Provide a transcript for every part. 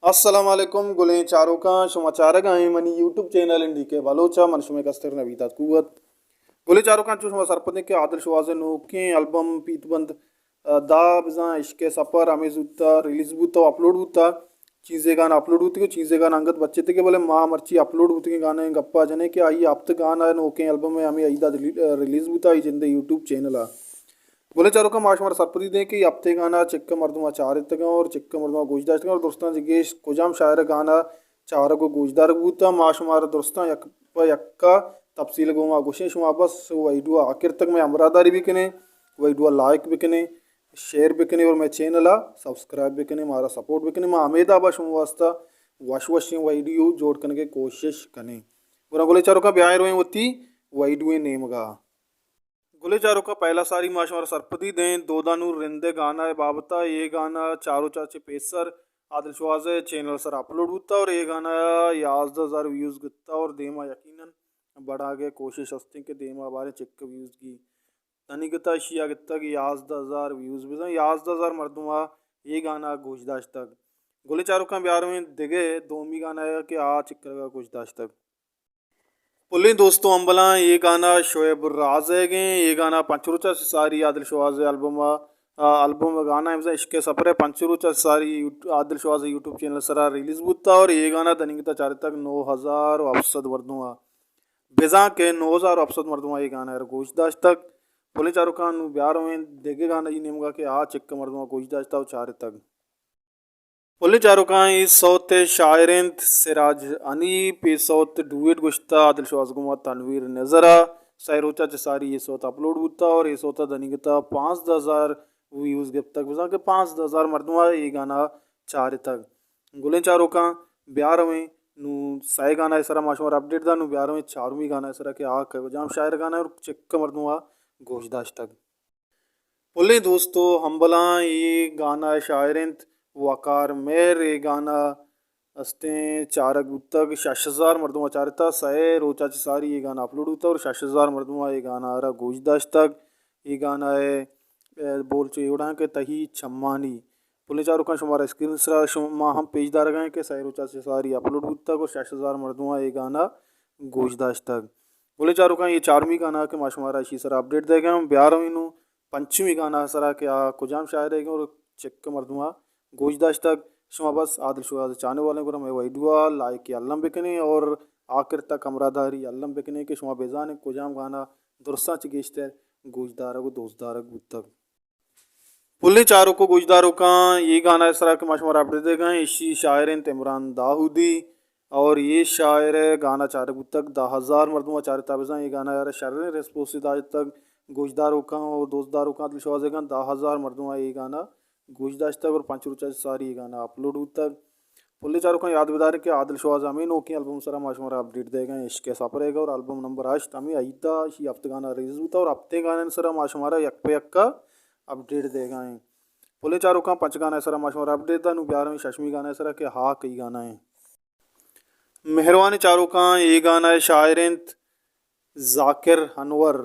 السلام علیکم گلیں چاروکاں، شما چارگ ءَ ایں منی یوٹیوب چینل این ڈی کے بلوچ ءَ، من شمئے کستر نویداد قوت۔ گلیں چاروکاں، چو شما سرپدیں کہ عادل شوہاز ءِ نوکیں البم پیت بند، ءَ، داہ بزاں عشق ءِ سفر ہمے زوت ءَ ریلیز بوت ءُ اپلوڈ بوت ءَ، چیزے گانا اپلوڈ بوتگ ءُ چیزے گانا انگت بچتگ ءَ، بلے ما مرچی اپلوڈ بوتگیں گانائیں گپ ءَ جنیں کہ آئی ہپت گانا نوکیں البم ءِ ہمے عید ءَ ریلیز بوت ءَ، آئی جند ءِ یوٹیوب چینل ءَ۔ گلیں چاروکاں، ما شمارا سرپدی دیں کہ ہپتیں گانا چکہ مردماں چارتگ اَنت اور چکہ مردماں گوش داشتگ اَنت اور درستاں چہ گیش کجام شاعر ءِ گانا چارگ ءُ گوشدارگ بوت اَنت، ما شمارا درستاں یک پہ یکا تفصیل گوما گوشیں۔ شما بس ویڈیو آخر تک مئے ہمراہداری بکنیں، ویڈیو لائک بکنیں، شیئر بکنیں اور مئے چینل ءَ سبسکرائب بکنیں، مارا سپورٹ بکنیں۔ ما ہمے دابا شما واسطہ وش وشیں ویڈیو جوڑ کنگ ءِ کوشش کنیں۔ گڑا گلیں چاروکاں، بیائیں رویں وتی ویڈیو ءِ نیمگا۔ گلیں چاروکاں، پہلا ساری ما شمارا سرپدی دیں دودانور رند ءِ گانا ءِ بابت ءَ۔ اے گانا چار روچ ءَ چہ پیسر عادل شوہاز ءِ چینل ءِ سرا اپلوڈ بوتا اور اے گانا ءَ یازدہ ہزار ویوز گتا اور دیما یقیناً بڑھاگ ءِ کوشش ہستیں کہ دیما باریں چک ویوز گی۔ تنیگتا اشی ءَ گتگ یازدہ ہزار ویوز، بزاں یازدہ ہزار مردم ءَ اے گانا گوش داشتگ۔ گلیں چاروکاں، بیارویں دگہ دومی گانا ءَ کہ آ چکرگا گوش داشتگ۔ پلیں دوستو ہمبلاں، اے گانا شعیب راز ءِ گیں۔ اے گانا پنچ روچ ءَ ساری عادل شوہاز ءِ البم ءَ، آ، البم ءِ گانا ءَ بزاں عشق ءِ سفر ءِ پنچ روچ ءَ ساری یوٹ-، عادل شوہاز ءِ یوٹیوب چینل ءِ سرا ریلیز بوتا اور اے گانا دنیگتا چارتگ نو ہزار و ہفت سد مردم ءَ۔ بزاں کہ نو ہزار و ہفت سد مردم ءَ اے گانا ءَ را گوش داشتگ۔ پلیں چاروکاں، نوں بیارویں دگہ گانا ای نیمگا کہ آ چکہ مردم ءَ گوش داشتگ و چارتگ۔ پلیں چاروکاں، اے سوت ءِ شاعر انت سراج حنیف، اے سوت ڈویٹ گوشتہ عادل شوہاز گوما تنویر نذر ءَ۔ سئے روچ ءَ چہ ساری اے سوت اپلوڈ بوتہ اور اے سوت ءَ دنیگتہ پانزدہ ہزار ویوز گپتگ، بزاں کہ پانزدہ ہزار مردم ءَ اے گانا چارتگ۔ گلیں چاروکاں، بیارویں نوں سئے گانا ءِ سرا ما شمارا اپڈیٹ داں، نوں بیارویں چارمی گانا ءِ سرا کہ آ کجام شاعر ءِ گانا ءَ اور چکہ مردم ءَ گوش داشتگ۔ پلیں دوستو ہمبلاں، اے گانا ءِ شاعر انت وقار مہر۔ اے گانا استیں چارگ بوتگ، شش ہزار مردم ءَ چارتہ۔ سئے روچ ءَ چہ ساری اے گانا اپلوڈ بوتگ اور شش ہزار مردم ءَ اے گانا ءَ را گوش داشتگ۔ اے گانا ءِ، اے، بول چو اے وڑ انت کہ تہی چمانی۔ پلیں چاروکاں، شمارا اسکرین سرا شما ہم پیش دارگ ءَ ایں کہ سئے روچ ءَ چہ ساری اپلوڈ بوتگ اور شش ہزار مردم ءَ اے گانا گوش داشتگ۔ پلیں چاروکاں، اے چارمی گانا کہ ما شمارا اشی سرا اپڈیٹ دئیگ ءَ ایں۔ بیارویں نوں پنچمی گانا ءِ سرا کہ آ کجام شاعر ءِ گیں اور چکہ مردم ءَ گوش داشتگ۔ شما بس عادل شوہاز ءِ چاہنے والیں، گڑا مئے ویڈیو ءَ لائک الم بکنیں اور آخر تک ہمراہداری الم بکنیں کہ شما بزانیں کجام گانا درستاں چہ گیشتر گوش دارگ و دوست دارگ بوتگ۔ پلیں چاروک و گوش داروکاں، اے گانا ءِ سرا کہ ما شمارا اپڈیٹ دئیگ ءَ ایں، اشی شاعر انت عمران داؤدی۔ اور اے شاعر ءِ گانا چارگ بوتگ، دہ ہزار مردم ءَ چارتہ، بزاں اے گانا ءَ را شریں ریسپونس داتگ گوشداروکاں و دوستداروکاں۔ عادل شوہاز ءِ گانا، دہ ہزار مردم ءَ اے گانا گوش داشتگ اور پنچ روچ ءَ ساری اے گانا اپلوڈ بوتگ۔ پلیں چاروکاں، یاد بداریں کہ عادل شوہاز ءِ ہمے نوکیں البم ءِ سرا ما شمارا اپڈیٹ دئیگ ءَ ایں، عشق ءِ سفر ءِ، اور البم نمبر ہشت ہمے عید ءَ اشی ہفت گانا ریلیز بوتگ اور ہفتیں گانا ءِ سرا ما شمارا یک پہ یکا اپڈیٹ دئیگ ءَ ایں۔ پلیں چاروکاں، پنچ گانا ءِ سرا ما شمارا اپڈیٹ دات، نوں بیارویں ششمی گانا ءِ سرا کہ ہا کئی گانا ایں۔ مہروانیں چاروکاں، اے گانا ءِ شاعر انت ذاکر انور۔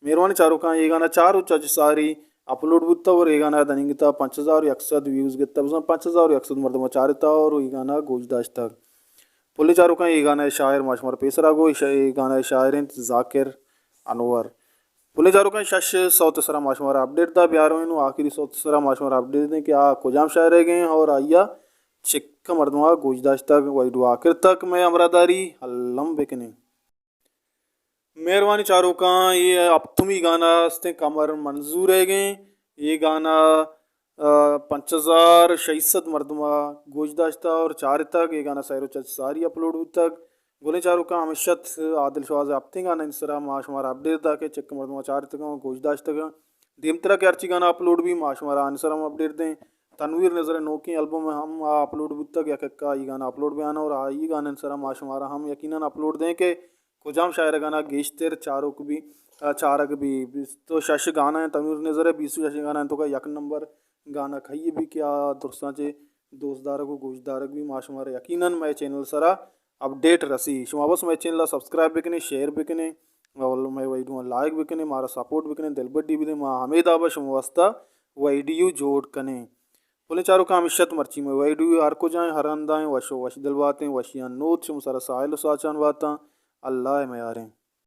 مہروانیں چاروکاں، اے گانا چار روچ ءَ چہ ساری اپلوڈ بوتگ اور اے گانا ءَ دنیگتا پنچ ہزار یک سد ویوز گپتگ، بزاں پنچ ہزار یک سد مردم ءَ چارتہ اور اے گانا گوش داشتگ۔ پلیں چاروکاں، اے گانا ءِ شاعر ما شمارا پیسرا گوش، اے گانا ءِ شاعر انت ذاکر انور۔ پلیں چاروکاں، شش سوت ءِ سرا ما شمارا اپڈیٹ دات، بیارویں نوں آخری سوت ءِ سرا ما شمارا اپڈیٹ دیں کہ آ کجام شاعر ءِ گیں اور آئی ءَ چکہ مردم ءَ گوش داشتگ۔ ویڈیو آخر تک مئے ہمراہداری الم بکنیں۔ مہروانیں چاروکاں، اے ہپتمی گانا استیں قمر منظور ءِ گیں۔ اے گانا، آ، پنچ ہزار شش سد مردم ءَ گوش داشتہ اور چارتگ۔ اے گانا سئے روچ ءَ چہ ساری اپلوڈ بوتگ۔ گلیں چاروکاں، ہمیش ات عادل شوہاز ءِ ہپتیں گانا ءِ سرا ما شمارا اپڈیٹ دات کہ چکہ مردم ءَ چارتگ ءُ گوش داشتگ۔ دیمترا کہ ہرچی گانا اپلوڈ بی، ما شمارا آنی سرا ہم اپڈیٹ دیں۔ تنویر نذر ءِ نوکیں البم ہم آ اپلوڈ بوتگ، یک یکا آئی گانا اپلوڈ بیان اور آئی گانا ءِ سرا ما شمارا ہم یقیناً اپلوڈ دیں کہ کجام شاعر ءِ گانا گیشتر چاروک بی، آ، چارگ بی۔ بیست و شش گانا انت تنویر نذر ءِ، بیست و شش گانا انت، تو کا یک نمبر گانا کئی بی کہ آ درستاں چہ دوست دارگ و گوش دارگ بی، ما شمارا یقیناً مئے چینل سرا اپڈیٹ رسی۔ شما بس مئے چینل ءَ سبسکرائب بکنیں، شیئر بکنیں، اور مئے ویڈیو ءَ لائک بکنیں، مارا سپورٹ بکنیں، دلبڈی بدیں، ما ہمے دابا شما واسطہ ویڈیو جوڑ کنیں۔ پلیں چاروکاں، ہمیش ات مرچی مئے ویڈیو، ہر کجائیں ہر ہندائیں وش و وش دل باتیں، وشیاں نود شمئے سرا ساہیل و ساچان باتاں۔ اللہ ء میاریں۔